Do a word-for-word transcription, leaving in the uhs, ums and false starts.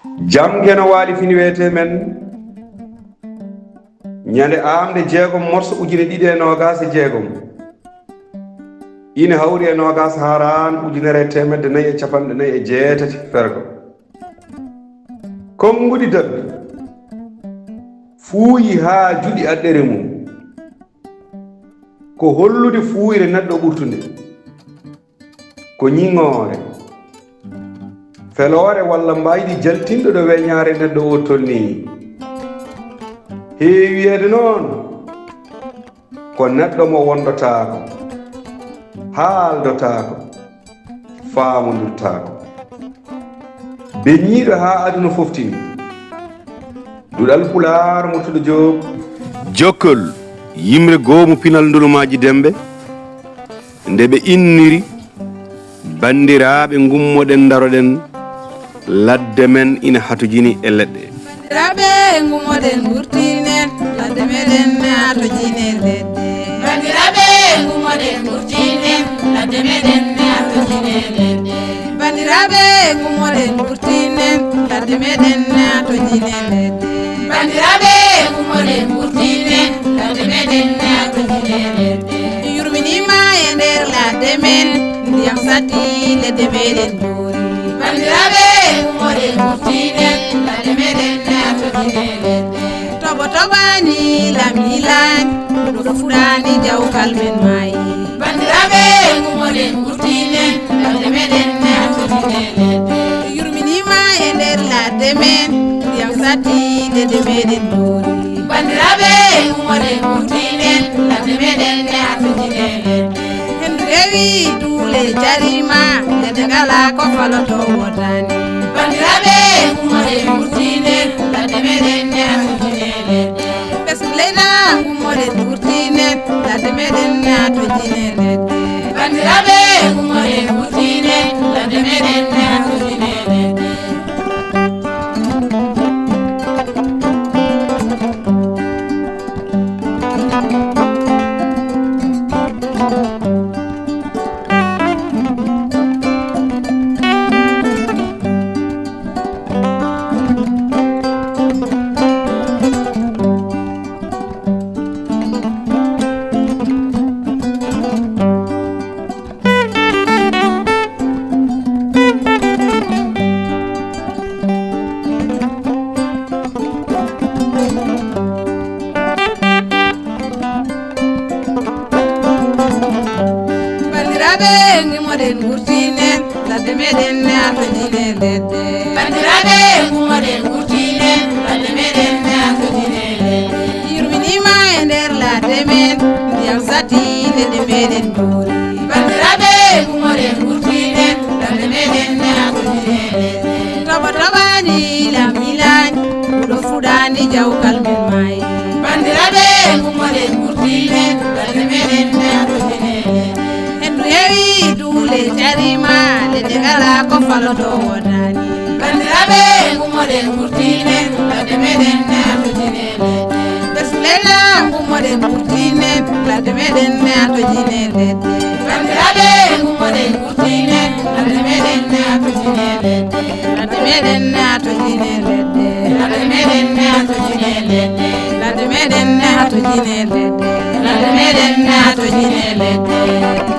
Jam Geno Waali Fini wiyetee men, ñande aamnde jeegom morso ujine ɗiɗi e noogaas e jeegom, ina hawri e noogaas Haaraan ujunere e teemedde nayi e capanɗe nayi e jeetati fergo. Konnguɗi dabbi fuuyi haa juɗi aɗɗere mum. Ko hollude fuuyre neɗɗo ɓurtunde. Ko ñiŋoore, feloore walla mbaydi jaltinɗo ɗo weñaare neɗɗo o tolnii. Heewi wiyeede noon, ko neɗɗo mo wondotaako, haaldotaako, faamondirtaako. Beñiiɗo haa aduna fof tini. Duɗal Pulaar, Murtuɗo Joob. Jokkol, yimre goomu pinal ndulumaaji Demɓe. Nde ɓe inniri, banndiraaɓe, ngummoɗen, ndaroɗen, ladde men ina hatojini e leɗɗe. Banndiraaɓe, ngummoɗen, ngurtinen, ladde meɗen ne hatojini e leɗɗe. Banndiraaɓe, ngummoɗen, ngurtinen, ladde meɗen ne hatojini e leɗɗe. Banndiraaɓe, ngummoɗen, ngurtinen, ladde meɗen ne hatojini e leɗɗe. Banndiraaɓe, ngummoɗen, ngurtinen, ladde meɗen ne hatojini e leɗɗe. Yurminiima e nder ladde men, ndiyam satti, ledde meɗen njoori. Banndiraaɓe, ngummoɗen, ngurtinen, ladde meɗen ne hatojini e leɗɗe. Toɓo toɓaani, lam yilaani, ɗo fuɗaani, jawkal men maayi. Banndiraaɓe, ngummoɗen, ngurtinen, ladde meɗen ne hatojini e leɗɗe. Yurminiima e nder ladde men, ndiyam satti, ledde meɗen njoori. Banndiraaɓe, ngummoɗen, ngurtinen, ladde meɗen ne hatojini e leɗɗe. Henndu heewi, duule cariima, leɗɗe ngalaa ko faloto woodaani. Banndiraaɓe, ngummoɗen, ngurtinen, ladde meɗen ne hatojini e leɗɗe. Ɓesngu leyɗe, ngummoɗen, ngurtinen, ladde meɗen ne hatojini e leɗɗe. Banndiraaɓe, ngummoɗen, ngurtinen, ladde meɗen ne hatojini e leɗɗe. Banndiraaɓe, ngimoɗen, ngurtinen, ladde meɗen ne hatojini e leɗɗe. Banndiraaɓe, ngimoɗen, ngurtinen, ladde meɗen ne hatojini e leɗɗe. Yurminiima e nder ladde men, ndiyam satti, leɗɗe meɗen njoori. Banndiraaɓe, ngimoɗen, ngurtinen, ladde meɗen ne hatojini e leɗɗe. Toɓo toɓaani, lam yilaani, huɗo fuɗaani, jawkal men maayi. Banndiraaɓe, ngummoɗen, ngurtinen, ladde meɗen ne hatojini e leɗɗe. Henndu heewi, duule cariima, leɗɗe ngalaa ko faloto woodaani. Banndiraaɓe, ngummoɗen, ngurtinen, ladde meɗen ne hatojini e leɗɗe. Ɓesngu leyɗe, ngummoɗen, ngurtinen, ladde meɗen ne hatojini e leɗɗe. Banndiraaɓe, ngummoɗen, ngurtinen, ladde meɗen ne hatojini e leɗɗe. Ladde meɗen ne hatojini e leɗɗe. Ladde meɗen ne hatojini e leɗɗe. Ladde meɗen ne hatojini e leɗɗe. Ladde meɗen ne hatojini e leɗɗe.